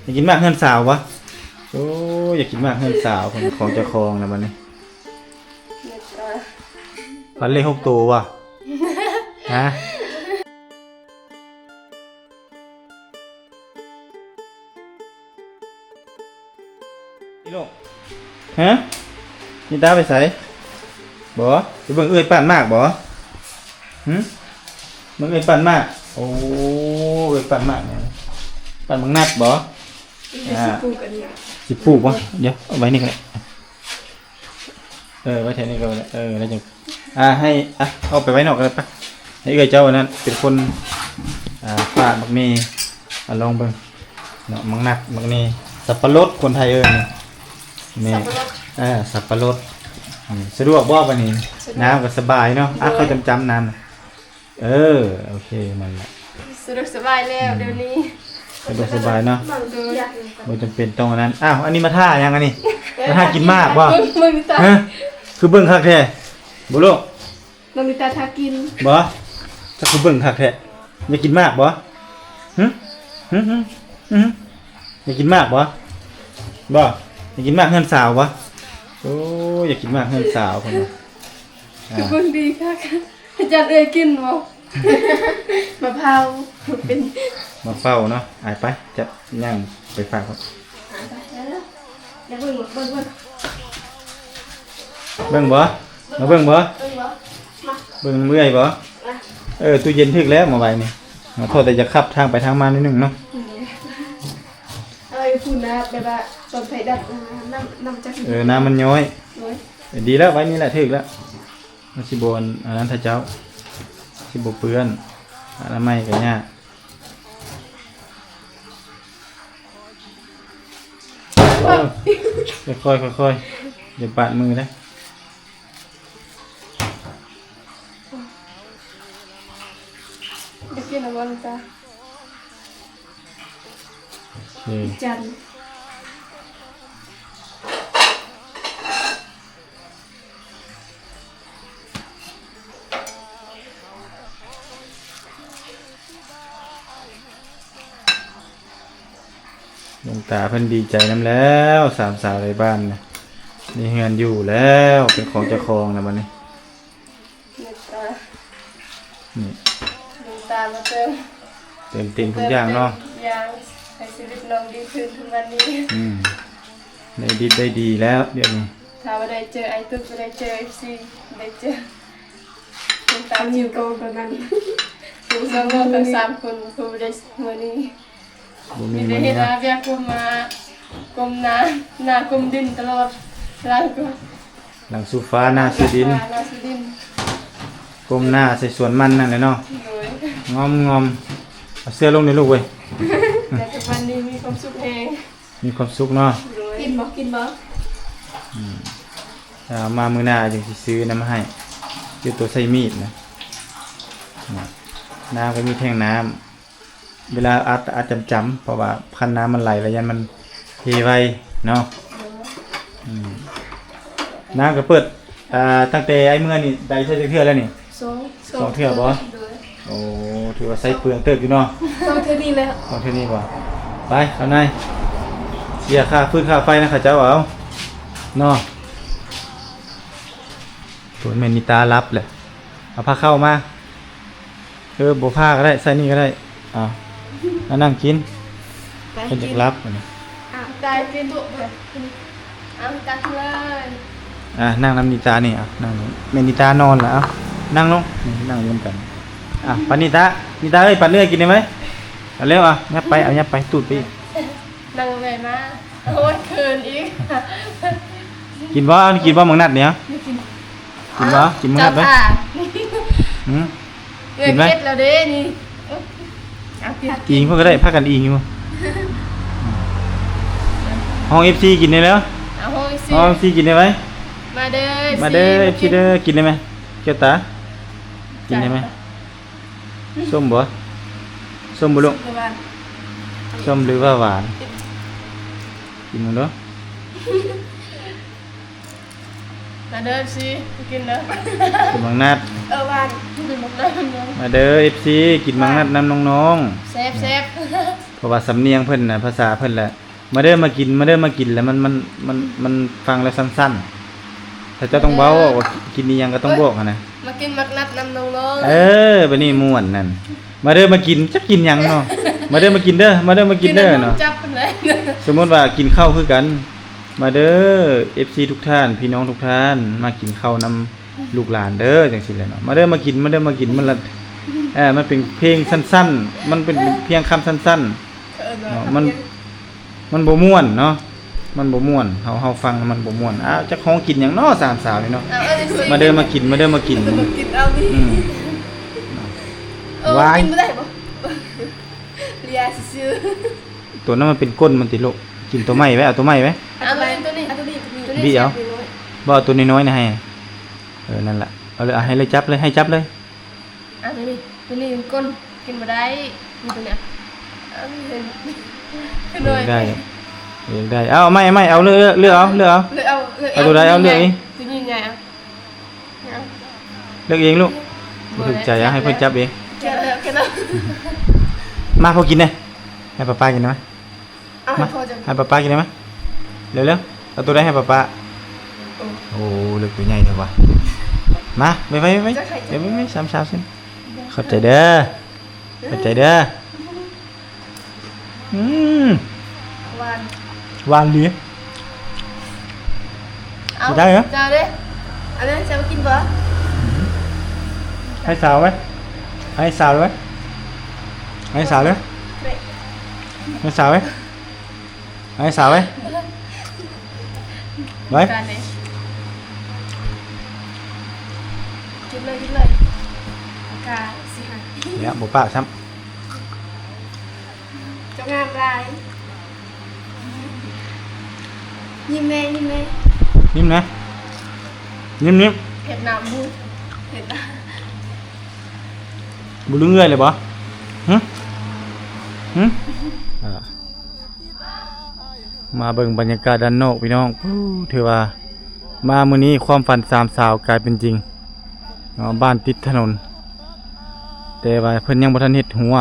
ຢາກກິນໝາກເຮືອນສາວບໍ່? ໂອ້ ຢາກກິນໝາກເຮືອນສາວ ເພິ່ນຂອງເຈົ້າຂອງແລ້ວບັດນີ້. ຝັນເລກຫົກໂຕບໍ່? ຮະ? ນີ້ລູກ ຮະ? ນິຕາໄປໃສ? ບໍ່ ໄປເບິ່ງເອື້ອຍປາດໝາກບໍ່? ຫຶ? ເບິ່ງເອື້ອຍປາດໝາກ. ໂອ້ ເອື້ອຍປາດໝາກຫຍັງ? ປາດໝາກນັດບໍ່? ຊິປູກອັນນີ້ ຊິປູກບໍ່? ດຽວເອົາໄວ້ນີ້ກໍໄດ້. ເອີ ໄວ້ແຖວນີ້ກໍໄດ້. ເອີ ແລ້ວຈັ່ງ ອ່າ ໃຫ້ ອ່ະ ເອົາໄປໄວ້ນອກກໍໄດ້ປະ ໃຫ້ເອື້ອຍເຈົ້າອັນນັ້ນເປັນຄົນ ອ່າ ປາດໝາກເມ ອ່າ ລອງເບິ່ງເນາະ. ໝາກນັດ ໝາກເມ ສັບປະລົດ ຄົນໄທເອີ້ນນີ້ ນີ້ ສັບປະລົດ ເອີ ສັບປະລົດ. ອືມ ສະດວກບໍ່ບັດນີ້? ສະດວກ ນ້ຳກໍສະບາຍເນາະ. ໂດຍ ອ່ະ ເຂົ້າຈຳໆນ້ຳ. ເອີ ໂອເຄ ນັ້ນແຫຼະ ສະດວກສະບາຍແລ້ວ ອືມ ດຽວນີ້ ສະດວກສະບາຍເນາະ. ໂດຍ ບໍ່ຈຳເປັນຕ້ອງອັນນັ້ນ. ອ້າວ ອັນນີ້ມາຖ້າຫຍັງອັນນີ້? ມາຖ້າກິນໝາກບໍ່? ເບິ່ງ ເບິ່ງຕາ ຮະ? ຄືເບິ່ງຄັກແທ້ ບໍ່ລູກ? ນ້ອງນິຕາຖ້າກິນບໍ່? ຈັກຄືເບິ່ງຄັກແທ້. ຢາກກິນໝາກບໍ່? ຫຶ? ຫຶ? ຫຶ? ຫຶ? ຢາກກິນໝາກບໍ່? ບໍ່ ຢາກກິນໝາກເຮືອນສາວບໍ່? ໂອ້ ຢາກກິນໝາກເຮືອນສາວເພິ່ນວ່າ. ຄືເບິ່ງດີຄັກ. ອາຈານເອື້ອຍກິນບໍ່? ມະພ້າວ ເປັນ ມະພ້າວເນາະ. ອາຍໄປ ຈັບຍ່າງໄປຝາກເພິ່ນ. ອ່າ ໄປ ໄປເດີ ຢາກເບິ່ງ ເບິ່ງ ເບິ່ງ ເບິ່ງບໍ່? ມາເບິ່ງບໍ່? ເບິ່ງບໍ່? ມາ ເບິ່ງນຳເອື້ອຍບໍ່? ມາ ເອີ ຕູ້ເຢັນຖືກແລ້ວມາໄວ້ນີ້. ຂໍແຕ່ຢ່າຂັບທາງໄປທາງມາໜ້ອຍໜຶ່ງເນາະ. ອືມ ເອີ ພຸ້ນນະ ແບບວ່າຕອນໄຟດັບ ນ້ຳ ນ້ຳຈະ ເອີ ນ້ຳມັນຍ້ອຍ. ໂດຍ ເອີ ດີແລ້ວ ໄວ້ນີ້ແຫຼະ ຖືກແລ້ວ. ມັນຊິບໍ່ອັນນັ້ນ ຖ້າເຈົ້າຊິບໍ່ເປື້ອນ ອະນາໄມກໍຍາກ. ເອີ ຄ່ອຍໆ ຄ່ອຍໆ ຢ່າບາດມືເດ້. ໄດ້ກິນແລ້ວບໍ່ ນ້ອງຕາ? ໂອເຄ ຈັນ ນ້ອງຕາເພິ່ນດີໃຈນຳແລ້ວ ສາມສາວໄດ້ບ້ານນະ ມີເຮືອນຢູ່ແລ້ວ ເປັນຂອງເຈົ້າຂອງແລ້ວບັດນີ້. ນ້ອງຕາ ນີ້ ນ້ອງຕາມາເຕີມ ເຕີມເຕັມທຸກຢ່າງເນາະ ເຕີມເຕັມທຸກຢ່າງ ໃຫ້ຊີວິດນ້ອງດີຂຶ້ນທຸກວັນນີ້. ອືມ ໄດ້ດິບໄດ້ດີແລ້ວດຽວນີ້. ຖ້າວ່າໄດ້ເຈີອ້າຍຕຸກ ກໍໄດ້ເຈີເອັຟຊີ ໄດ້ເຈີນ້ອງຕາຈິ້ວ ກອງປະມານ ສອງນ້ອງທັງສາມຄົນ ບໍ່ໄດ້ມື້ນີ້. ບໍ່ມີ ມີແຕ່ເຮັດ ມື້ນີ້ນະ ວຽກກົ້ມໜ້າ ກົ້ມໜ້າ ໜ້າກົ້ມດິນຕະຫຼອດ ຫຼັງກໍ ຫຼັງສູ່ຟ້າ ໜ້າສູ່ດິນ ໜ້າສູ່ຟ້າ ໜ້າສູ່ດິນ ກົ້ມໜ້າໃສ່ສວນມັນນັ້ນແຫຼະເນາະ. ໂດຍ ງອມໆ. ເອົາເສື້ອລົງນີ້ລູກເອີຍ. ແຕ່ທຸກວັນນີ້ມີຄວາມສຸກແຮງ ມີຄວາມສຸກເນາະ. ໂດຍ ກິນບໍ່? ກິນບໍ່? ອືມ ເອົາມາມື້ໜ້າຈຶ່ງຊິຊື້ນຳໃຫ້ ຢູ່ໂຕໃສ່ມີດນະ. ນ້ຳກໍມີແທງນ້ຳ ເວລາອັດ ອັດຈຳໆ ເພາະວ່າຄັນນ້ຳມັນໄຫຼແລ້ວຢ້ານມັນເທໄວເນາະ. ອືມ ນ້ຳກໍເປີດ ອ່າ ຕັ້ງແຕ່ອ້າຍເມືອນີ້ໄດ້ໃຊ້ຈັກເທື່ອແລ້ວນີ້? ສອງ ສອງເທື່ອບໍ່? ໂດຍ ໂອ້ ຖືວ່າໃຊ້ເປືອງເຕີບຢູ່ເນາະ. ສອງເທື່ອນີ້ແຫຼະ ສອງເທື່ອນີ້ບໍ່? ໄປ ເອົານາຍ ເສຍຄ່າຟືນຄ່າໄຟນະ ເຂົາເຈົ້າເອົາເນາະ. ໂດຍ ແມ່ນນິຕາຫຼັບແຫຼະ ເອົາພາເຂົ້າມາ. ເອີ ບໍ່ພາກໍໄດ້ ໃສ່ນີ້ກໍໄດ້. ເອົາ ມານັ່ງກິນ ໄປ ເພິ່ນຢາກຫຼັບ. ອ່ະ ຕາຍກິນ ເອົາ ຕັກເລີຍ. ອ່ະ ນັ່ງນຳນິຕານີ້ ອ່ະ ນັ່ງນີ້ ແມ່ນນິຕານອນລະ. ເອົາ ນັ່ງລົງ ນີ້ ນັ່ງຢູ່ນຳກັນ. ອ່ະ ປານນິຕາ ນິຕາເອີຍ ປັນເອື້ອຍກິນໄດ້ໄວ. ເອົາເລັວ ອ່ະ ຫຍັບໄປ ເອົາ ຫຍັບໄປ ຕູດໄປອີກ. ນັ່ງແມ່ມາ ໂອ້ຍ ເຂີນອີກ. ກິນບໍ່? ກິນບໍ່ ໝາກນັດນີ້? ກິນບໍ່? ກິນໝາກນັດໄວ. ຫືມ? ເອີ ກິນໄວ ເຜັດແລ້ວເດ້ນີ້. ເອົາ ກິນ ອີງເພິ່ນກໍໄດ້ ພາກັນອີງຢູ່. ຫ້ອງເອັຟຊີກິນໄດ້ແລ້ວ. ເອົາ ຫ້ອງເອັຟຊີ ຫ້ອງເອັຟຊີກິນໄດ້ໄວ. ມາເດີ ມາເດີ ເອັຟຊີເດີ. ກິນໄດ້ໄວ ແກ້ວຕາ? ກິນໄດ້ໄວ. ສົ້ມບໍ່? ສົ້ມບໍ່ລູກ? ສົ້ມຫຼືວ່າຫວານ? ກິນເບິ່ງດູ. ມາເດີ ເອັຟຊີ ກິນເດີ ກິນໝາກນັດ ເອີ ຫວານ ກິນໝາກນັດ ມາເດີ ເອັຟຊີ ກິນໝາກນັດນຳນ້ອງໆ ແຊບໆ ເພາະວ່າສຳນຽງເພິ່ນນະ ພາສາເພິ່ນລະ ມາເດີມາກິນ ມາເດີມາກິນ ແລ້ວມັນ ມັນ ມັນ ມັນຟັງແລ້ວສັ້ນໆ ຖ້າເຈົ້າຕ້ອງເວົ້າວ່າກິນອີ່ຫຍັງກໍຕ້ອງບອກຫັ້ນນະ ມາກິນໝາກນັດນຳນ້ອງໆ ເອີ ບາດນີ້ມ່ວນນັ້ນ ມາເດີມາກິນ ຈັກກິນຫຍັງເນາະ ມາເດີມາກິນເດີ ມາເດີມາກິນເດີເນາະ ຈັບເພິ່ນເລີຍ ສົມມຸດວ່າກິນເຂົ້າຄືກັນ ມາເດີ ເອັຟຊີ ທຸກທ່ານ ພີ່ນ້ອງທຸກທ່ານ ມາກິນເຂົ້ານຳລູກຫຼານເດີ ຈັ່ງຊີ້ແຫຼະເນາະ ມາເດີມາກິນ ມາເດີມາກິນ ມັນລະ ເອີ ມັນເປັນເພງສັ້ນໆ ມັນເປັນພຽງຄຳສັ້ນໆ ເນາະ ມັນ ມັນບໍ່ມ່ວນເນາະ ມັນບໍ່ມ່ວນ ເຮົາ ເຮົາຟັງແລ້ວມັນບໍ່ມ່ວນ ອ້າວ ຈັກຮ້ອງກິນຫຍັງເນາະ ສາມສາວນີ້ເນາະ ເອົາ ເອົາ ມາເດີມາກິນ ມາເດີມາກິນ ກິນເອົານີ້ ອືມ ເອີ ວາຍ ກິນບໍ່ໄດ້ບໍ່? ເລຍຊື່ໆ ຕົວນັ້ນມັນເປັນກົ້ນມັນຕິລູກ ກິນຕົວໃໝ່ໄວ້ ເອົາຕົວໃໝ່ໄວ້ ເອົາຕົວນີ້ ເອົາຕົວນີ້ ບີເອົາ ບໍ່ເອົາຕົວນ້ອຍໆນະ ໃຫ້ ເອີ ນັ້ນລະ ເອົາເລີຍ ໃຫ້ເລີຍ ຈັບເລີຍ ໃຫ້ຈັບເລີຍ ອ່ະ ຕົວນີ້ ຕົວນີ້ເປັນກົ້ນ ກິນບໍ່ໄດ້ ນີ້ຕົວນີ້ ອ່ະ ເອີ ເລືອກໄດ້ ເລືອກໄດ້ ເອົາ ເອົາໃໝ່ ເອົາໃໝ່ ເອົາ ເລືອກ ເລືອກເອົາ ເລືອກເອົາ ເລືອກເອົາ ເອົາຕົວໃດ ເອົາເລືອກເອງ ຕົວໃຫຍ່ ເລືອກເອງລູກ ບໍ່ຖືກໃຈ ເອົາໃຫ້ເພິ່ນຈັບເອງ ມາ ພໍ່ກິນແດ່ ໃຫ້ປ້າປ້າກິນໄດ້ໄໝ? ເອົາໃຫ້ພໍ່ຈັບ ໃຫ້ປ້າປ້າກິນໄດ້ໄໝ? ເລັວໆ ເອົາຕົວໃດໃຫ້ປ້າປ້າ? ໂອ້ ໂອ້ ເລືອກຕົວໃຫຍ່ແທ້ຫວາ ມາ ໄວໆ ໄວໆ ເອົາໄປ ໄປ ໄປ ສາມສາວຊິ ຂອບໃຈເດີ ຂອບໃຈເດີ ອືມ ຫວານ ຫວານດີ ເອົາ ຊິໄດ້ເອີ ເຈົ້າເດ້ ເອົາເລີຍ ເຈົ້າກິນບໍ່? ໃຫ້ສາວໄວ້ ໃຫ້ສາວໄວ້ ໃຫ້ສາວເລີຍ ໃຫ້ສາວໄວ້ ໃຫ້ສາວໄວ້ ໄວ້ ກິນເລີຍ ກິນເລີຍ ກາຊິຫາ ເນຍ ບໍ່ປາກຊ້ຳ ເຈົ້າງາມຫຼາຍ ຍິ້ມແດ່ ຍິ້ມແດ່ ຍິ້ມນະ ຍິ້ມໆ ເຮັດໜ້າບູດ ເຮັດໜ້າ ບໍ່ລືມເອື້ອຍເລີຍບໍ່? ຫຶ? ຫຶ? ອ່າ ມາເບິ່ງບັນຍາກາດດ້ານນອກພີ່ນ້ອງ ໂອ້ ຖືວ່າມາມື້ນີ້ຄວາມຝັນສາມສາວກາຍເປັນຈິງເນາະ ບ້ານຕິດຖະໜົນ ແຕ່ວ່າເພິ່ນຍັງບໍ່ທັນເຮັດຮົ້ວ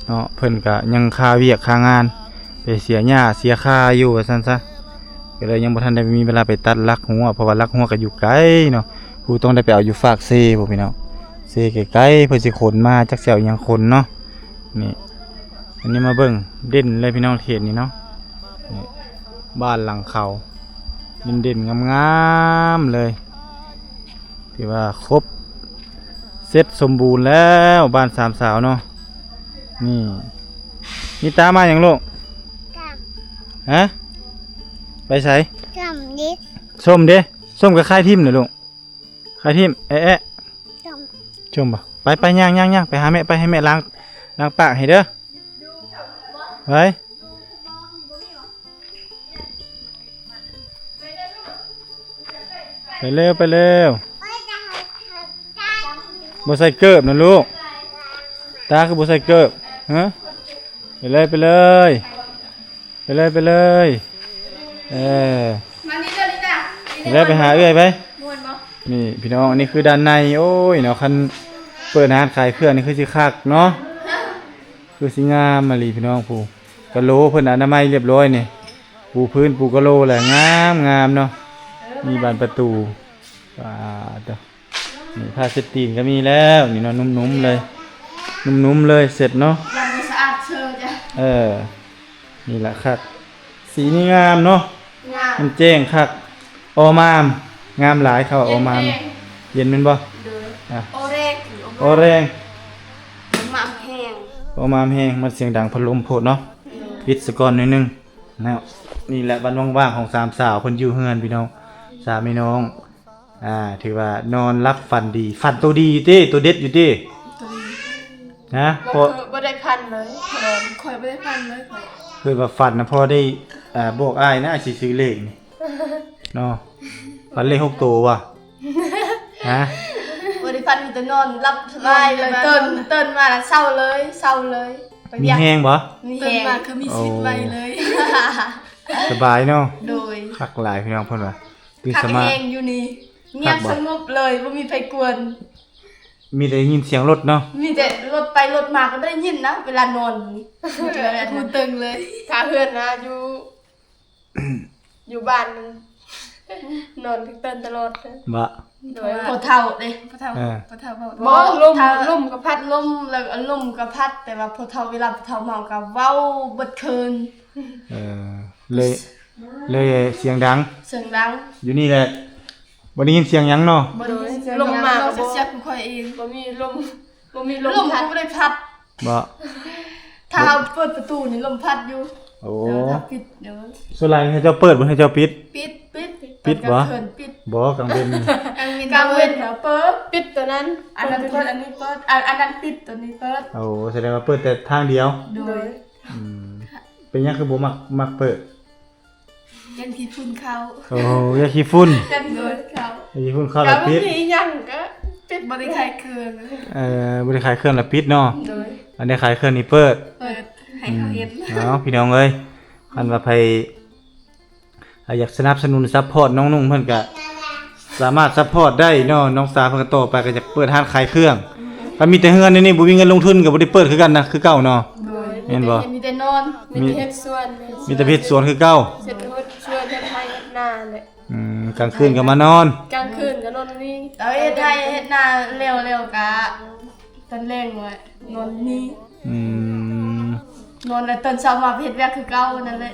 ເນາະ ເພິ່ນກະຍັງຄາວຽກຄາງານ ໄປເສຍຫຍ້າເສຍຄາຢູ່ວ່າຊັ້ນຊະ ກະເລີຍຍັງບໍ່ທັນໄດ້ມີເວລາໄປຕັດຫຼັກຮົ້ວ ເພາະວ່າຫຼັກຮົ້ວກະຢູ່ໄກເນາະ ຜູ້ຕ້ອງໄດ້ໄປເອົາຢູ່ຟາກເຊພຸ້ນພີ່ນ້ອງ ເຊໄກໆ ເພິ່ນຊິຂົນມາ ຈັກຊິເອົາຫຍັງຂົນເນາະ ນີ້ ອັນນີ້ມາເບິ່ງເດັ່ນເລີຍພີ່ນ້ອງ ເຂດນີ້ເນາະ ນີ້ ບ້ານຫຼັງເຂົາ ເດັ່ນໆ ງາມໆ ເລີຍ ຖືວ່າຄົບເສັດສົມບູນແລ້ວ ບ້ານສາມສາວເນາະ ນີ້ ນິຕາມາຫຍັງລູກ? ກຳ ຮະ? ໄປໃສ? ກຳເດ້ ສົ້ມເດ້ ສົ້ມກໍຂາຍຖິ້ມນະລູກ ຂາຍຖິ້ມ ແອະໆ ສົ້ມ ສົ້ມບໍ່? ໄປໆ ຍ່າງໆໆ ໄປຫາແມ່ ໄປໃຫ້ແມ່ລ້າງ ລ້າງປາກໃຫ້ເດີ ໄປ ໄປເລັວ ໄປເລັວ ບໍ່ໃສ່ເກີບນະລູກ ຕາຄືບໍ່ໃສ່ເກີບ ຮະ? ໄປເລີຍ ໄປເລີຍ ໄປເລີຍ ໄປເລີຍ ເອີ ມານີ້ເດີ ນີ້ຕາ ໄປເລີຍ ໄປຫາເອື້ອຍໄປ ມ່ວນບໍ່? ນີ້ພີ່ນ້ອງ ອັນນີ້ຄືດ້ານໃນ ໂອ້ຍເນາະ ຄັນເປີດຮ້ານຂາຍເຄື່ອງນີ້ຄືຊິຄັກເນາະ ຄືຊິງາມອີ່ຫຼີພີ່ນ້ອງ ຜູ້ກະໂຫຼເພິ່ນອະນາໄມລຽບຮ້ອຍນີ້ ປູພື້ນປູກະໂຫຼແຫຼະ ງາມໆເນາະ ມີບານປະຕູ ປາດໂທ້ ນີ້ ຜ້າເຊັດຕີນກໍມີແລ້ວນີ້ເນາະ ນຸ້ມໆເລີຍ ນຸ້ມໆເລີຍ ເຊັດເນາະ ຍັງບໍ່ສະອາດເຊີຈ້ະ ເອີ ນີ້ລະຄັກ ສີນີ້ງາມເນາະ ງາມ ມັນແຈ້ງຄັກ ອໍມາມ ງາມຫຼາຍ ເຂົ້າອໍມາມ ເຢັນແມ່ນບໍ່? ໂດຍ ອ່ະ ອໍແຮງ ອໍແຮງ ອໍມາມແຮງ ອໍມາມແຮງ ມັນສຽງດັງພັດລົມໂພດເນາະ ໂດຍ ປິດສະກ່ອນໜ້ອຍໜຶ່ງ ເນາະ ນີ້ແຫຼະວັນວ່າງໆຂອງສາມສາວ ເພິ່ນຢູ່ເຮືອນພີ່ນ້ອງ ສາມພີ່ນ້ອງ ອ່າ ຖືວ່ານອນຫຼັບຝັນດີ ຝັນໂຕດີຢູ່ຕິ ໂຕເດັດຢູ່ຕິ ໂຕດີ ຮະ ບໍ່ ບໍ່ໄດ້ຝັນເລີຍ ຂ້ອຍບໍ່ໄດ້ຝັນເລີຍ ຄືວ່າຝັນນະ ພໍໄດ້ ອ່າ ບອກອ້າຍນະ ອ້າຍຊິຊື້ເລກນີ້ ເນາະ ຝັນເລກຫົກໂຕບໍ່? ຮະ ບໍ່ໄດ້ຝັນ ມີແຕ່ນອນຫຼັບສະບາຍເລີຍ ຕື່ນ ຕື່ນມາລະເຊົາເລີຍ ເຊົາເລີຍ ມີແຮງບໍ່? ມີແຮງ ຕື່ນມາຄືມີຊີວິດໃໝ່ເລີຍ ໂອ້ ສະບາຍເນາະ ໂດຍ ຄັກຫຼາຍພີ່ນ້ອງ ເພິ່ນວ່າ ຄື ຄັກ ສະມາ ແຮງຢູ່ນີ້ ງຽບ ຄັກບໍ່? ສະຫງົບເລີຍ ບໍ່ມີໃຜກວນ ມີແຕ່ໄດ້ຍິນສຽງລົດເນາະ ມີແຕ່ລົດໄປລົດມາກໍໄດ້ຍິນນະ ເວລານອນນີ້ ຫູຕຶງເລີຍ ຖ້າເຮືອນນະຢູ່ ຢູ່ບ້ານ ນອນຕື່ນຕະຫຼອດເລີຍ ບໍ່? ໂດຍ ພໍ່ເຖົ້າເດ້ ພໍ່ເຖົ້າ ເອີ ພໍ່ເຖົ້າເວົ້າ ບໍ່ ລົມ ລົມກໍພັດ ລົມ ແລ້ວກໍລົມກໍພັດ ແຕ່ວ່າພໍ່ເຖົ້າ ເວລາພໍ່ເຖົ້າເມົາກໍເວົ້າເບິດຄືນ ເອີ ເລີຍ ເລີຍສຽງດັງ ສຽງດັງ ຢູ່ນີ້ແຫຼະ ບໍ່ໄດ້ຍິນສຽງຫຍັງເນາະ ບໍ່ໄດ້ຍິນສຽງ ລົມມາກໍບໍ່ ສຽງຂອງຂ້ອຍເອງ ບໍ່ມີລົມ ບໍ່ມີລົມ ລົມກໍບໍ່ໄດ້ພັດ ບໍ່? ຖ້າເຮົາເປີດປະຕູນີ້ລົມພັດຢູ່ ໂອ້ ແຕ່ວ່າຖ້າປິດ ໂດຍ ສ່ວນຫຼາຍໃຫ້ເຈົ້າເປີດບໍ່ ໃຫ້ເຈົ້າປິດ? ປິດ ປິດ ປິດບໍ່? ກາງຄືນປິດ ບໍ່ ກາງເວັນ ກາງເວັນ ກາງເວັນເປີດ ປິດຕົວນັ້ນ ອັນນັ້ນເປີດ ອັນນີ້ເປີດ ອັນ ອັນນັ້ນປິດ ຕົວນີ້ເປີດ ໂອ້ ສະແດງວ່າເປີດແຕ່ທາງດຽວ ໂດຍ ອືມ ເປັນຫຍັງຄືບໍ່ມັກ ມັກເປີດ? ຢ້ານຂີ້ຝຸ່ນເຂົ້າ ໂອ້ ຢ້ານຂີ້ຝຸ່ນ ຢ້ານຂີ້ຝຸ່ນເຂົ້າ ຢ້ານຂີ້ຝຸ່ນເຂົ້າແລ້ວປິດ ກໍບໍ່ມີຫຍັງກໍປິດ ບໍ່ໄດ້ຂາຍເຄື່ອງ ເອີ ບໍ່ໄດ້ຂາຍເຄື່ອງແລ້ວປິດເນາະ ໂດຍ ອັນໄດ້ຂາຍເຄື່ອງນີ້ເປີດ ເປີດໃຫ້ເຂົາເຫັນ ອືມ ເອົາ ພີ່ນ້ອງເອີຍ ຄັນວ່າໃຜ ອ່າ ຢາກສະໜັບສະໜູນຊັບພອດນ້ອງນຸ່ງເພິ່ນກະສາມາດຊັບພອດໄດ້ເນາະ ນ້ອງສາເພິ່ນກໍຕໍ່ໄປກໍຢາກເປີດຮ້ານຂາຍເຄື່ອງ ຄັນມີແຕ່ເຮືອນແນວນີ້ບໍ່ມີເງິນລົງທຶນກໍບໍ່ໄດ້ເປີດຄືກັນນະ ຄືເກົ່າເນາະ ໂດຍ ແມ່ນບໍ່? ມີແຕ່ ມີແຕ່ນອນ ມີແຕ່ເຮັດສວນ ມີແຕ່ເຮັດສວນຄືເກົ່າ ເຮັດສວນເຮັດໄຮ່ເຮັດນາແຫຼະ ອືມ ກາງຄືນກໍມານອນ ກາງຄືນກໍນອນນີ້ ເອົາເຮັດໄຮ່ເຮັດນາແລ້ວ ແລ້ວກໍ ຕອນແລງວ່ານອນນີ້ ອືມ ນອນແລ້ວຕອນເຊົ້າມາໄປເຮັດວຽກຄືເກົ່ານັ້ນແຫຼະ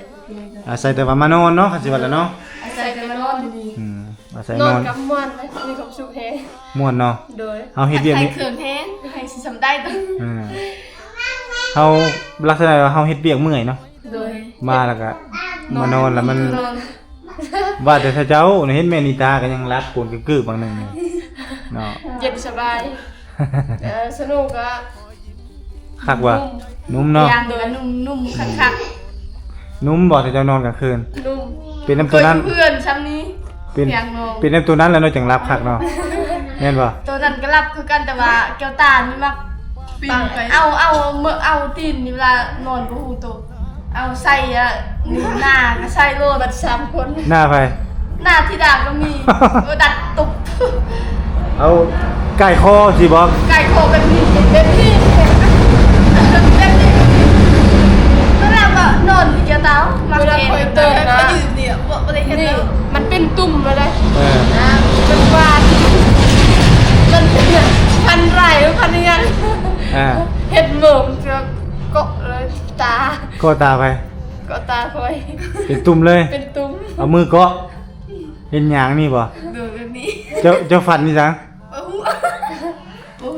ອາໄສແຕ່ວ່າມານອນເນາະ ຄັນຊິວ່າແລ້ວເນາະ ອາໄສແຕ່ມານອນຢູ່ນີ້ ອືມ ອາໄສນອນ ນອນກໍມ່ວນ ມີຄວາມສຸກແຮງ ມ່ວນເນາະ ໂດຍ ເຮົາເຮັດວຽກນີ້ ຂາຍເຄື່ອງແຮງ ໃຫ້ຊິສ່ຳໃດ ອືມ ເຮົາລັກສະນະວ່າເຮົາເຮັດວຽກເມື່ອຍເນາະ ໂດຍ ມາແລ້ວກໍມານອນ ແລ້ວມັນ ນອນ ວ່າແຕ່ເຈົ້າ ເຫັນແມ່ນິຕາກໍຍັງຫຼັບກົນກຶກໆບາງໜຶ່ງເນາະ ເຢັນສະບາຍ ເອີ ສະໜຸກກໍ ຄັກວ່າ ນຸ່ມເນາະ ຕຽງກໍນຸ່ມໆ ຄັກໆ ນຸ່ມບໍ່ ແຕ່ເຈົ້ານອນກາງຄືນ ນຸ່ມ ເປັນນຳຕົວນັ້ນ ເພື່ອນຊ່ຳນີ້ ເປັນ ຕຽງນອນ ເປັນນຳຕົວນັ້ນແລ້ວເນາະ ຈັ່ງຫຼັບຄັກເນາະ ແມ່ນບໍ່? ຕົວນັ້ນກໍຫຼັບຄືກັນ ແຕ່ວ່າແກ້ວຕານີ້ມັກ ປີນໄປ ເອົາ ເອົາ ເອົາຕີນນີ້ເວລານອນບໍ່ຮູ້ໂຕ ເອົາໃສ່ ອະ ໜ້າກໍໃສ່ໂລດ ບັດສາມຄົນ ໜ້າໃຜ? ໜ້າທິດາກໍມີ ໂອ ດັດຕຸບ ເອົາໄກ່ຄໍຊິບໍ່? ໄກ່ຄໍແບບນີ້ ແບບນີ້ ແບບນີ້ ຕອນແລກກໍນອນທີ່ແກ້ວຕາ ມັກ ເວລາຂ້ອຍເຕີນນະ ຂ້ອຍຢືນນີ້ ບໍ່ ບໍ່ໄດ້ເຮັດ ນີ້ ແລ້ວ ມັນເປັນຕຸ່ມແລ້ວເດ້ ເອີ ນະ ມັນຫວານ ມັນເປັນພັນໄລ່ພັນຫຍັງ ອ່າ ເຮັດເໝິມ ເກາະເລີຍຕາ ເກາະຕາໃຜ? ເກາະຕາຂ້ອຍ ເປັນຕຸ່ມເລີຍ ເປັນຕຸ່ມ ເອົາມືເກາະ ເຮັດຫຍັງນີ້ບໍ່? ໂດຍ ແບບນີ້ ເຈົ້າ ເຈົ້າຝັນອີຫຍັງ? ບໍ່ຮູ້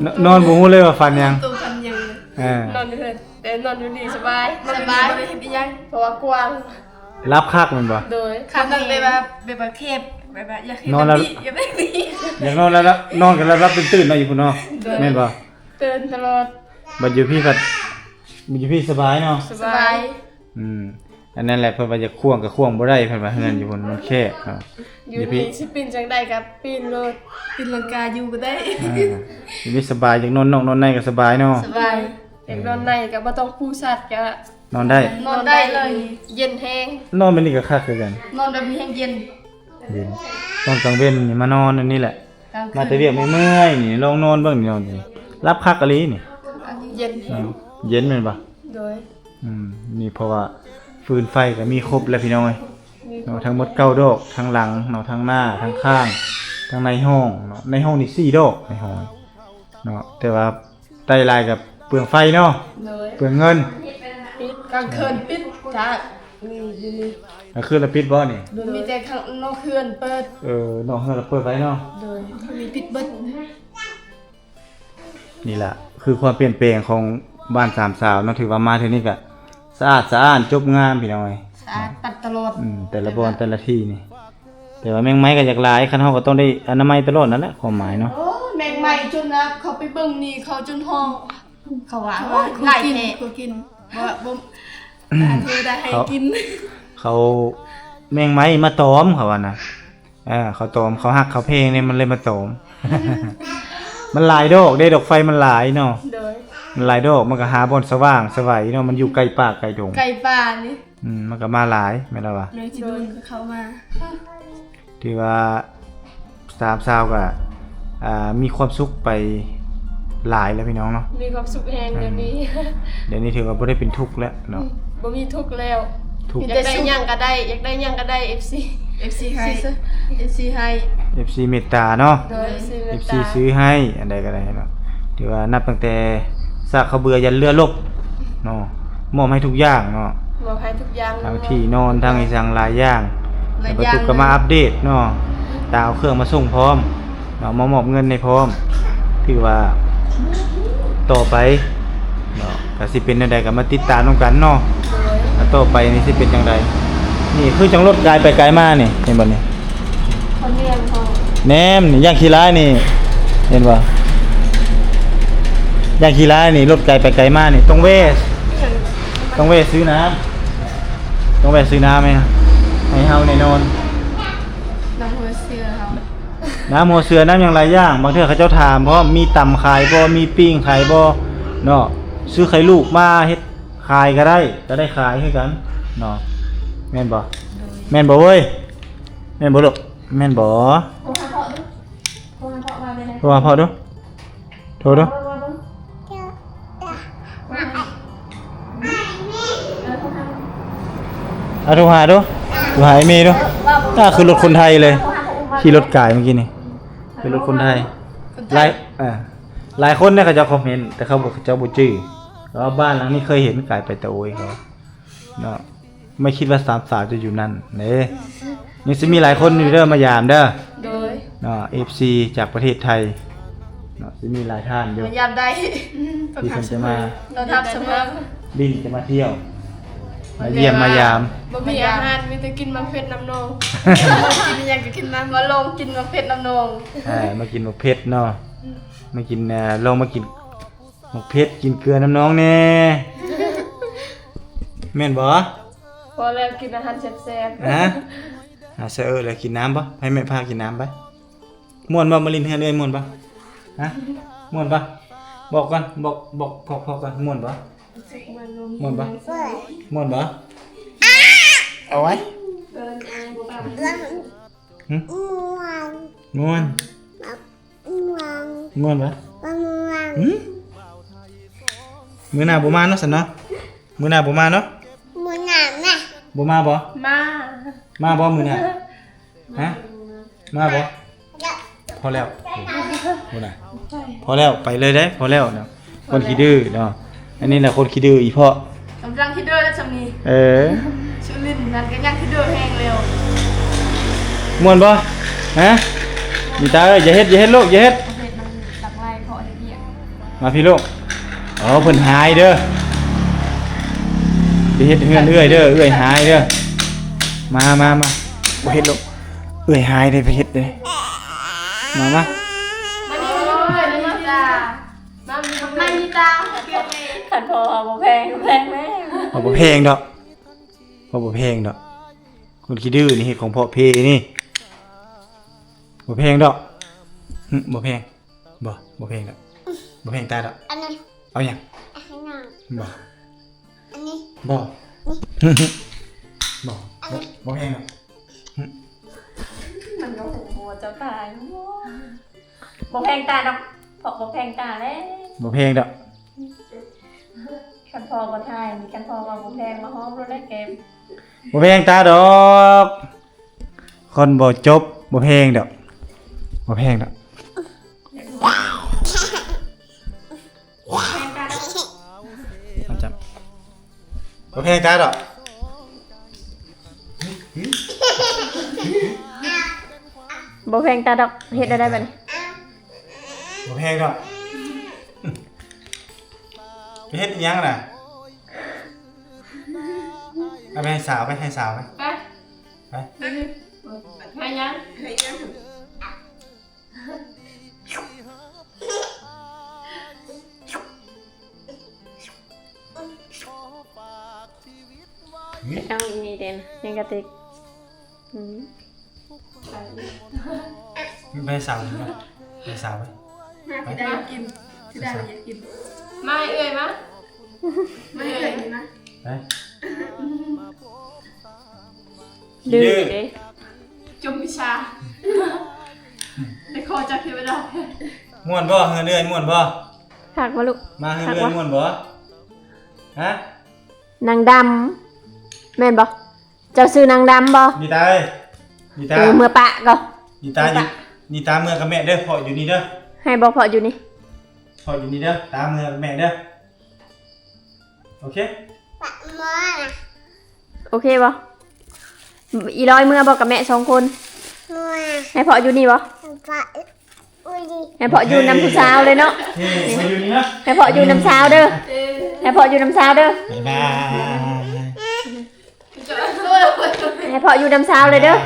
ນ- ນອນບໍ່ຮູ້ເລີຍວ່າຝັນຫຍັງ ໂຕຝັນຫຍັງ ເອີ ນອນຢູ່ເຮືອນ ແຕ່ນອນຢູ່ນີ້ສະບາຍ ສະບາຍ ບໍ່ໄດ້ເຮັດອີຫຍັງ ເພາະວ່າກວ້າງ ຫຼັບຄັກແມ່ນບໍ່? ໂດຍ ຄັກ ນອນແບບວ່າ ແບບວ່າແຄບ ແບບວ່າຢາກເຮັດ ນອນແລ້ວ ແບບນີ້ ຢາກນອນແລ້ວ ນອນກັນແລ້ວຫຼັບຕື່ນໆເນາະ ຢູ່ພຸ້ນເນາະ ໂດຍ ແມ່ນບໍ່? ຕື່ນຕະຫຼອດ ບັດຢູ່ພີ້ພັດ ຢູ່ພີ້ສະບາຍເນາະ ສະບາຍ ສະບາຍ ອືມ ອັນນັ້ນແຫຼະ ເພິ່ນວ່າຢາກຂວ້າງກໍຂວ້າງບໍ່ໄດ້ ເພິ່ນວ່າເຮືອນຢູ່ພຸ້ນມັນແຄບເນາະ ຢູ່ ຢູ່ພີ້ ນີ້ຊິປີນຈັ່ງໃດກໍປີນໂລດ ຕີນລັງກາຢູ່ກໍໄດ້ ອ່າ ຢູ່ພີ້ສະບາຍ ຢາກນອນນອກນອນໃນກໍສະບາຍເນາະ ສະບາຍ ຢາກນອນໃນກໍບໍ່ຕ້ອງປູສັດກໍນອນໄດ້ ນອນໄດ້ເລີຍ ເຢັນແຮງ ນອນແບບນີ້ກໍຄັກຄືກັນ ນອນແບບນີ້ແຮງເຢັນ ເຢັນ ຕອນກາງເວັນນີ້ມານອນອັນນີ້ແຫຼະ ກາງຄືນ ມາແຕ່ວຽກເມື່ອຍໆນີ້ ລອງນອນເບິ່ງນີ້ ນອນນີ້ ຫຼັບຄັກອີ່ຫຼີນີ້ ເຢັນ ເຢັນແມ່ນບໍ່? ໂດຍ ອືມ ນີ້ເພາະວ່າຟືນໄຟກໍມີຄົບແລ້ວພີ່ນ້ອງເອີຍ ມີຄົບ ເນາະ ທັງໝົດເກົ້າດອກ ທັງຫຼັງເນາະ ທັງໜ້າ ທັງຂ້າງ ທັງໃນຫ້ອງເນາະ ໃນຫ້ອງນີ້ສີ່ດອກ ໃນຫ້ອງເນາະ ແຕ່ວ່າ ໄດ້ຫຼາຍກໍເປືອງໄຟເນາະ ໂດຍ ເປືອງເງິນ ປິດ ກາງຄືນປິດ ຈ້າ ນີ້ຢູ່ນີ້ ກາງຄືນລະປິດບໍ່ນີ້? ໂດຍ ມີແຕ່ຂ້າງນອກເຮືອນເປີດ ເອີ ນອກເຮືອນລະເປີດໄວ້ເນາະ ໂດຍ ມີປິດເບິດ ນີ້ລະຄືຄວາມປ່ຽນແປງຂອງບ້ານສາມສາວເນາະ ຖືວ່າມາເທື່ອນີ້ກະ ສະອາດສະອ້ານ ຈົບງາມ ພີ່ນ້ອງເອີຍ ສະອາດປັດຕະຫຼອດ ອືມ ແຕ່ລະບ່ອນແຕ່ລະທີ່ນີ້ ແຕ່ວ່າແມງໄມ້ກໍຢາກຫຼາຍ ຄັນເຮົາກໍຕ້ອງໄດ້ອະນາໄມຕະຫຼອດນັ້ນແຫຼະ ຄວາມໝາຍເນາະ ໂອ້ ແມງໄມ້ຈົນນະ ເຂົາໄປເບິ່ງນີ້ ເຂົາຈົນຮ້ອງ ເຂົາວ່າ ໂອ້ຍ ຫຼາຍແທ້ ບໍ່ ບໍ່ ເຂົາ ເຂົາ ແມງໄມ້ມາຕອມ ເຂົາວ່ານະ ເອີ ເຂົາຕອມ ເຂົາຮັກເຂົາແພງເດ້ ມັນເລີຍມາຕອມ ມັນຫຼາຍດອກເດ້ ດອກໄຟມັນຫຼາຍເນາະ ໂດຍ ມັນຫຼາຍດອກ ມັນກໍຫາບ່ອນສະຫວ່າງສະໄຫວເນາະ ມັນຢູ່ໃກ້ປ່າໃກ້ດົງ ໃກ້ປ່ານີ້ ອືມ ມັນກໍມາຫຼາຍ ແມ່ນລະວະ ແມງຈີນູນກໍເຂົ້າມາ ຖືວ່າສາມສາວກໍ ອ່າ ມີຄວາມສຸກໄປຫຼາຍແລ້ວພີ່ນ້ອງເນາະ ມີຄວາມສຸກແຮງ ອືມ ດຽວນີ້ ດຽວນີ້ຖືວ່າບໍ່ໄດ້ເປັນທຸກແລ້ວເນາະ ອືມ ບໍ່ມີທຸກແລ້ວ ທຸກ ຢາກໄດ້ຫຍັງກໍໄດ້ ຢາກໄດ້ຫຍັງກໍໄດ້ ເອັຟຊີ ເອັຟຊີໃຫ້ ເອັຟຊີໃຫ້ ເອັຟຊີເມດຕາເນາະ ໂດຍ ເອັຟຊີເມດຕາ ເອັຟຊີຊື້ໃຫ້ ອັນໃດກໍໄດ້ເນາະ ຖືວ່ານັບຕັ້ງແຕ່ຊາກເຂົ້າເບືອຢັນເຮືອລົບເນາະ ມອບໃຫ້ທຸກຢ່າງເນາະ ມອບໃຫ້ທຸກຢ່າງ ທັງທີ່ນອນ ທັງອີ່ຫຍັງຫຼາຍຢ່າງ ຫຼາຍຢ່າງ ແລ້ວປະຕຸກກໍມາອັບເດດເນາະ ຕາເອົາເຄື່ອງມາສົ່ງພ້ອມເນາະ ມາມອບເງິນໃຫ້ພ້ອມ ຖືວ່າຕໍ່ໄປເນາະ ກໍຊິເປັນແນວໃດກໍມາຕິດຕາມນຳກັນເນາະ ໂດຍ ວ່າຕໍ່ໄປນີ້ຊິເປັນຈັ່ງໃດ ນີ້ຄືຈັ່ງລົດກາຍໄປກາຍມານີ້ ເຫັນບໍ່ນີ້ ຄົນລຽງເຂົາ ແນມນີ້ ຢ່າງຂີ້ລາຍນີ້ ເຫັນບໍ່ ຢ່າງຂີ້ລາຍນີ້ ລົດກາຍໄປກາຍມານີ້ ຕ້ອງແວ່ ຕ້ອງແວ່ຊື້ນ້ຳ ຕ້ອງແວ່ຊື້ນ້ຳໃຫ້ ໃຫ້ເຮົາແນ່ນອນ ນ້ຳຫົວເສືອເຮົາ ນ້ຳຫົວເສືອ ນ້ຳຫຍັງຫຼາຍຢ່າງ ບາງເທື່ອເຂົາເຈົ້າຖາມພ້ອມ ມີຕຳຂາຍບໍ່ ມີປີ້ງຂາຍບໍ່ເນາະ ຊື້ໄຂ່ລູກມາເຮັດຂາຍກໍໄດ້ ກໍໄດ້ຂາຍຄືກັນເນາະ ແມ່ນບໍ່ ໂດຍ ແມ່ນບໍ່ເວີຍ ແມ່ນບໍ່ລູກ ແມ່ນບໍ່ ໂທຫາພໍ່ດູ ໂທຫາພໍ່ວ່າແນວໃດ ໂທຫາພໍ່ດູ ໂທດູ ເອີ ໂທຫາ ເອົາໂທຫາດູ ໂທຫາໄອ້ເມດູ ຕາຄືລົດຄົນໄທເລີຍ ຂີ່ລົດກາຍເມື່ອກີ້ນີ້ ຄືລົດຄົນໄທ ຄົນໄທ ຫຼາຍ ເອີ ຫຼາຍຄົນເດ້ເຂົາເຈົ້າຄອມເມັນ ແຕ່ເຂົາບໍ່ ເຂົາເຈົ້າບໍ່ຈື່ ແຕ່ວ່າບ້ານຫຼັງນີ້ເຄີຍເຫັນ ກາຍໄປຕາໂອຍເຂົາເນາະ ບໍ່ຄິດວ່າສາມສາວຈະຢູ່ນັ້ນເດ້ ຍັງຊິມີຫຼາຍຄົນຢູ່ເດີ ມາຢາມເດີ ໂດຍ ເນາະ ເອັຟຊີຈາກປະເທດໄທເນາະ ຊິມີຫຼາຍທ່ານຢູ່ ມາຢາມໄດ້ ທີ່ເພິ່ນຈະມາ ຕ້ອນຮັບສະເໝີ ບິນຈະມາທ່ຽວ ມາຢ້ຽມມາຢາມ ບໍ່ມີອາຫານ ມີແຕ່ກິນໝາກເຜັດນ້ຳໜອງ ກິນອີ່ຫຍັງກໍກິນນຳ ມາລອງກິນໝາກເຜັດນ້ຳໜອງ ເອີ ມາກິນໝາກເຜັດເນາະ ມາກິນ ເອີ ລອງມາກິນ ໝາກເຜັດກິນເກືອນຳນ້ອງແດ່ ແມ່ນບໍ່? ພໍແລ້ວ ກິນອາຫານແຊບໆ ຮະ ຫາສະເອີແລ້ວ ກິນນ້ຳບໍ່? ໃຫ້ແມ່ພາກິນນ້ຳໄປ ມ່ວນບໍ່? ມາຫຼິ້ນເຮືອນເອື້ອຍມ່ວນບໍ່? ຮະ ມ່ວນບໍ່? ບອກກ່ອນ ບອກ ບອກພໍ່ກ່ອນ ມ່ວນບໍ່? ມ່ວນບໍ່? ມ່ວນບໍ່? ເອົາໄວ້ ຫຶ? ມ່ວນ ມ່ວນ ມ່ວນບໍ່? ບໍ່ມ່ວນ ຫຶ? ມື້ໜ້າບໍ່ມາເນາະ ຊັ້ນເນາະ ມື້ໜ້າບໍ່ມາເນາະ ມື້ໜ້າມາ ບໍ່ມາບໍ່? ມາ ມາບໍ່ມື້ໜ້າ? ຮະ ມາບໍ່? ພໍແລ້ວ ພຸ້ນນະ ພໍແລ້ວ ໄປເລີຍເດ້ ພໍແລ້ວເນາະ ຄົນຂີ້ດື້ເນາະ ອັນນີ້ແຫຼະຄົນຂີ້ດື້ອີ່ພໍ່ ກຳລັງຂີ້ດື້ແລ້ວຊ່ຳນີ້ ເອີ ສຸລິນນັ້ນກໍຍັງຂີ້ດື້ແຮງແລ້ວ ມ່ວນບໍ່? ຮະ ມີຕາເອີຍ ຢ່າເຮັດ ຢ່າເຮັດລູກ ຢ່າເຮັດ ເຮັດມັນຫຼັກຫຼາຍເພາະເຮັດວຽກ ມາພີ່ລູກ ເອີ ເພິ່ນຫາຍເດີ ໄປເຮັດເຮືອນເອື້ອຍເດີ ເອື້ອຍຫາຍເດີ ມາ ມາ ມາ ບໍ່ເຮັດລູກ ເອື້ອຍຫາຍເດ້ ໄປເຮັດເດ້ ມາ ມາ ມານີ້ ມານີ້ ມານີ້ ມານີ້ ມານີ້ຕາ ຄັນພໍ່ເຮົາບໍ່ແພງ ແພງແມ່ ເຮົາບໍ່ແພງດອກ ເຮົາບໍ່ແພງດອກ ຄົນຂີ້ດື້ນີ້ເຮັດຂອງເພາະເພນີ້ ບໍ່ແພງດອກ ຫຶ ບໍ່ແພງ ບໍ່ ບໍ່ແພງດອກ ບໍ່ແພງຕາດອກ ອັນນີ້ ເອົາຫຍັງ? ອັນນັ້ນ ບໍ່ ອັນນີ້ ບໍ່ ບໍ່ ບໍ່ ບໍ່ແພງດອກ ຫຶ ມັນກໍຫົວເຈົ້າຕາຍ ບໍ່ແພງຕາດອກ ເພາະບໍ່ແພງຕາແລ້ວ ບໍ່ແພງດອກ ຄັນພໍ່ບໍ່ຖ່າຍ ຄັນພໍ່ວ່າບໍ່ແພງ ມາຫອມໂລດແຫຼະແກ້ມ ບໍ່ແພງຕາດອກ ຄົນບໍ່ຈົບ ບໍ່ແພງດອກ ບໍ່ແພງດອກ ມາຈັບ ບໍ່ແພງຕາດອກ ບໍ່ແພງຕາດອກ ເຮັດໄດ້ໄດ໋ບັດນີ້ ບໍ່ແພງດອກ ໄປເຮັດອີ່ຫຍັງນະ? ເອົາໄປໃຫ້ສາວ ໄປໃຫ້ສາວ ໄປ ໄປ ໄປ ໃຫ້ຫຍັງ? ໃຫ້ຫຍັງ? ເອົາອີ່ນີ້ເດນ ຍັງກະຕິກ ອືມ ໄປສາວ ໄປສາວ ໄປ ມາ ຊິໄດ້ກິນ ຊິໄດ້ຢາກກິນ ມາ ເອື້ອຍມາ ມາ ເອື້ອຍມາ ໄປ ດື້ເດ້ ຈົມວິຊາ ມ່ວນບໍ່? ເຮືອນເອື້ອຍມ່ວນບໍ່? ຄັກບໍ່ລູກ? ມາເຮືອນເອື້ອຍມ່ວນບໍ່? ຮະ? ນາງດຳ ແມ່ນບໍ່? ເຈົ້າຊື່ນາງດຳບໍ່? ນິຕາເອີຍ ນິຕາ ເອີ ເມືອປະກໍ ນິຕາຢູ່ ນິຕາເມືອກັບແມ່ເດີ ເພາະຢູ່ນີ້ເດີ ໃຫ້ບອກເພາະຢູ່ນີ້ ເພາະຢູ່ນີ້ເດີ ຕາເມືອກັບແມ່ເດີ ໂອເຄ ປະເມືອ ໂອເຄບໍ່? ອີລອຍເມືອບໍ່ກັບແມ່ສອງຄົນ? ເມືອ ໃຫ້ເພາະຢູ່ນີ້ບໍ່? ປະ ໃຫ້ເພາະຢູ່ນຳຜູ້ສາວເລີຍເນາະ ເອີ ໃຫ້ເພາະຢູ່ນຳສາວເດີ ໃຫ້ເພາະຢູ່ນຳສາວເດີ ບາຍບາຍ ໃຫ້ເພາະຢູ່ນຳສາວເລີຍເດີ ບາຍ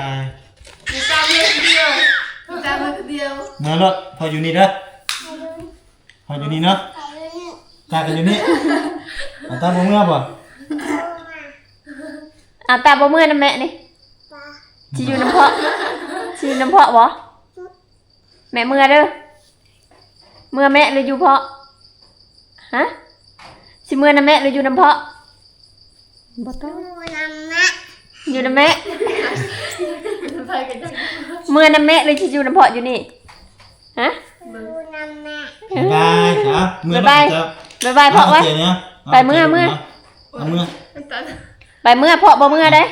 ບາຍ ເມືອໂລດ ເພາະຢູ່ນີ້ເດີ ເພາະຢູ່ນີ້ເນາະ ຕາກໍຢູ່ນີ້ ອາ ຕາບໍ່ເມືອບໍ່? ອາ ຕາບໍ່ເມືອນຳແມ່ນີ້ ຊິຢູ່ນຳເພາະ ຊິຢູ່ນຳເພາະບໍ່? ແມ່ເມືອເດີ ເມືອແມ່ຫຼືຢູ່ເພາະ? ຮະ? ຊິເມືອນຳແມ່ຫຼືຢູ່ນຳເພາະ? ບໍ່ຕ້ອງ ຢູ່ນຳແມ່ ຢູ່ນຳແມ່ ເມືອນຳແມ່ຫຼືຊິຢູ່ນຳເພາະຢູ່ນີ້? ຮະ? ຢູ່ນຳແມ່ ບາຍບາຍ ເມືອ ບາຍບາຍ ບາຍບາຍ ເພາະວະ ໄປເມືອ ເມືອ ເອົາເມືອ ໄປເມືອ ເພາະບໍ່ເມືອເດ້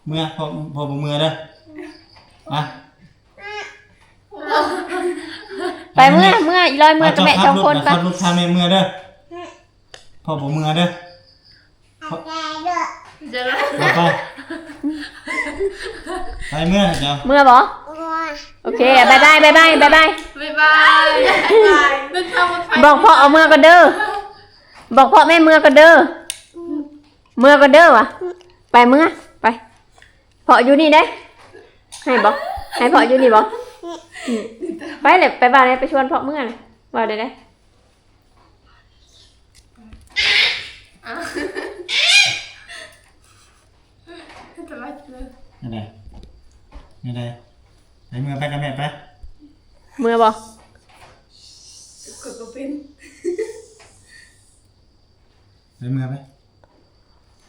ເມືອ ເພາະ ເພາະບໍ່ເມືອເດີ ມາ ໄປເມືອ ເມືອ ອີລອຍເມືອກັບແມ່ສອງຄົນ ໄປ ຂັບລົດ ຂັບລົດພາແມ່ເມືອເດີ ພໍ່ບໍ່ເມືອເດີ ໄປ ໄປເມືອເຈົ້າ ເມືອບໍ່? ໂອເຄ ບາຍບາຍ ບາຍບາຍ ບາຍບາຍ ບາຍບາຍ ບອກພໍ່ເອົາເມືອກ່ອນເດີ ບອກພໍ່ແມ່ເມືອກ່ອນເດີ ເມືອກ່ອນເດີຫວາ ໄປເມືອ ໄປ ພໍ່ຢູ່ນີ້ເດ້ ໃຫ້ບໍ່ ໃຫ້ພໍ່ຢູ່ນີ້ບໍ່? ອືມ ໄປແຫຼະ ໄປເວົ້າແດ່ ໄປຊວນພໍ່ເມືອແຫຼະ ເວົ້າໄດ້ເດ້ ແນວໃດ ແນວໃດ ໄປເມືອ ໄປກັບແມ່ໄປ ເມືອບໍ່? ຂ້ອຍບໍ່ເປັນ ໄປເມືອໄປ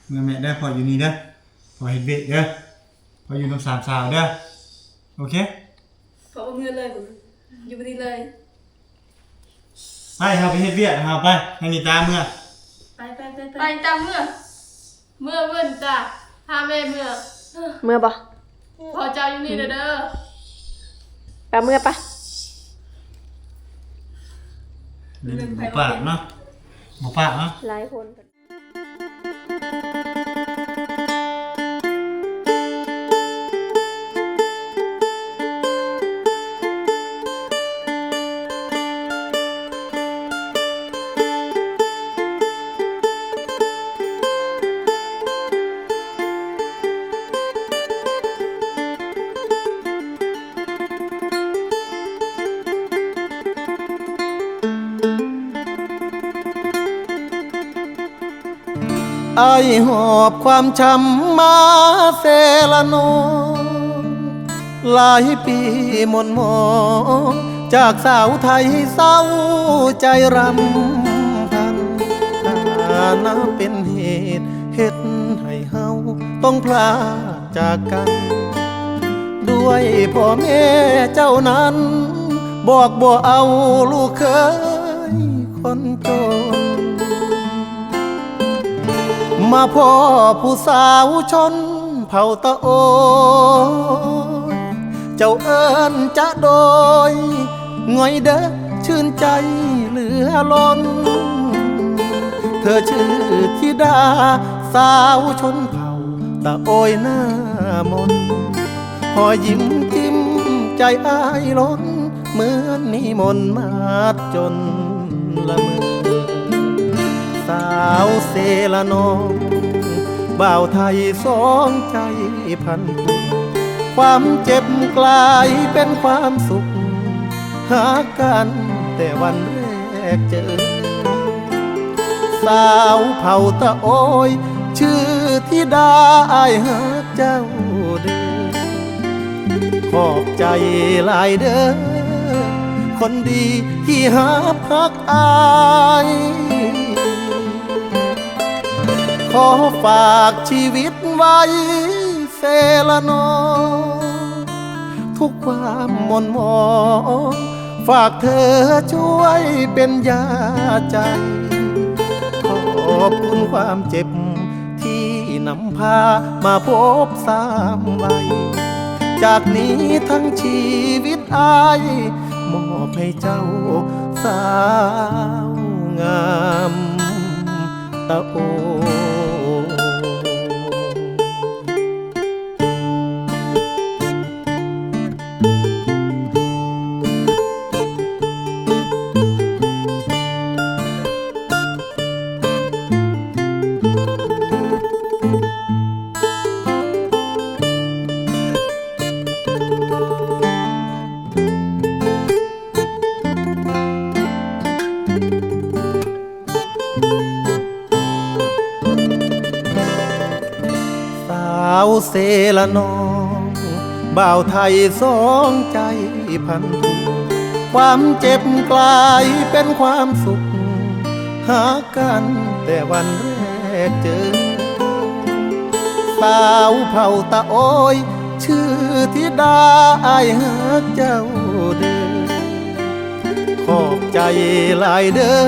ເມືອແມ່ເດີ ພໍ່ຢູ່ນີ້ເດີ ພໍ່ເຮັດວຽກເດີ ພໍ່ຢູ່ນຳສາມສາວເດີ ໂອເຄ ພໍ່ບໍ່ເມືອເລີຍ ຢູ່ບໍ່ດີເລີຍ ໄປ ເຮົາໄປເຮັດວຽກ ເຮົາໄປ ໃຫ້ນິຕາເມືອ ໄປ ໄປ ໄປ ໄປ ໄປ ນິຕາເມືອ ເມືອເວີ້ນຕາ ພາແມ່ເມືອ ເມືອບໍ່? ພໍ່ເຈົ້າຢູ່ນີ້ເດີ ໄປເມືອໄປ ບໍ່ປາກເນາະ ບໍ່ປາກເນາະ ຫຼາຍຄົນ ອ້າຍຫອບຄວາມຊ້ຳມາເຊລະນອງ ຫຼາຍປີໝົ່ນໝອງ ຈາກສາວໄທເສົ້າໃຈຣຳພັນ ຖານະເປັນເຫດເຮັດໃຫ້ເຮົາຕ້ອງພລາກຈາກກັນ ດ້ວຍພໍ່ແມ່ເຈົ້ານັ້ນ ບອກບໍ່ເອົາລູກເຂີຍຄົນຈົນ ມາພໍ້ຜູ້ສາວຊົນເຜົ່າຕາໂອຍ ເຈົ້າເອີ້ນຈະໂດຍ ງ່ອຍເດີ ຊື່ນໃຈເຫຼືອລົ້ນ ເທີຊື່ທິດາສາວຊົນເຜົ່າຕາໂອຍໜ້າມົນ ຮອຍຍິ້ມຈິ້ມໃຈອ້າຍລົ້ນ ເໝືອນມີມົນມາດຈົນລະເມີ ສາວເຊລະນອງ ບ່າວໄທສອງໃຈພັນ ຄວາມເຈັບກລາຍເປັນຄວາມສຸກ ຮັກກັນແຕ່ວັນແລກເຈີ ສາວເຜົ່າຕາໂອຍ ຊື່ທິດາ ອ້າຍຮັກເຈົ້າເດີ ຂອບໃຈຫຼາຍເດີ ຄົນດີທີ່ຮັບຮັກອ້າຍ ຂໍຝາກຊີວິດໄວ້ ເຊລະນອງ ทุกความหม่นหมอง ฝากเธอช่วยเป็นยาใจ ขอบคุณความเจ็บที่นำพามาพบสามวัย จากนี้ทั้งชีวิตอ้าย มอบให้เจ้าสาวงามตะโอ สาวเสละน้อง บ่าวไทยสองใจพันผูก ความเจ็บกลายเป็นความสุข หากันแต่วันแรกเจอ สาวเผ่าตะโอย ชื่อธิดา อ้ายฮักเจ้าเด้อ ขอบใจหลายเด้อ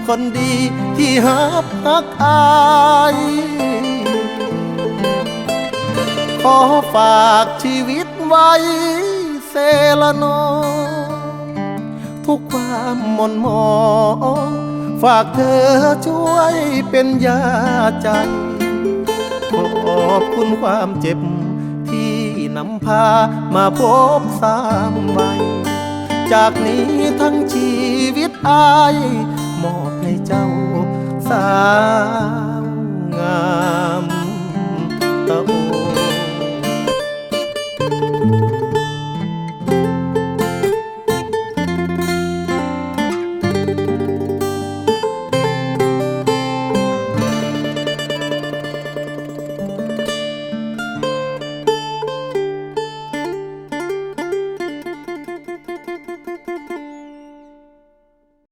คนดีที่ฮับฮักอ้าย ขอฝากชีวิตไว้เสละน้อง ทุกความหม่นหมอง ฝากเธอช่วยเป็นยาใจ ขอบคุณความเจ็บที่นำพามาพบสามวัย จากนี้ทั้งชีวิตอ้าย มอบให้เจ้าสาวงามตะโอ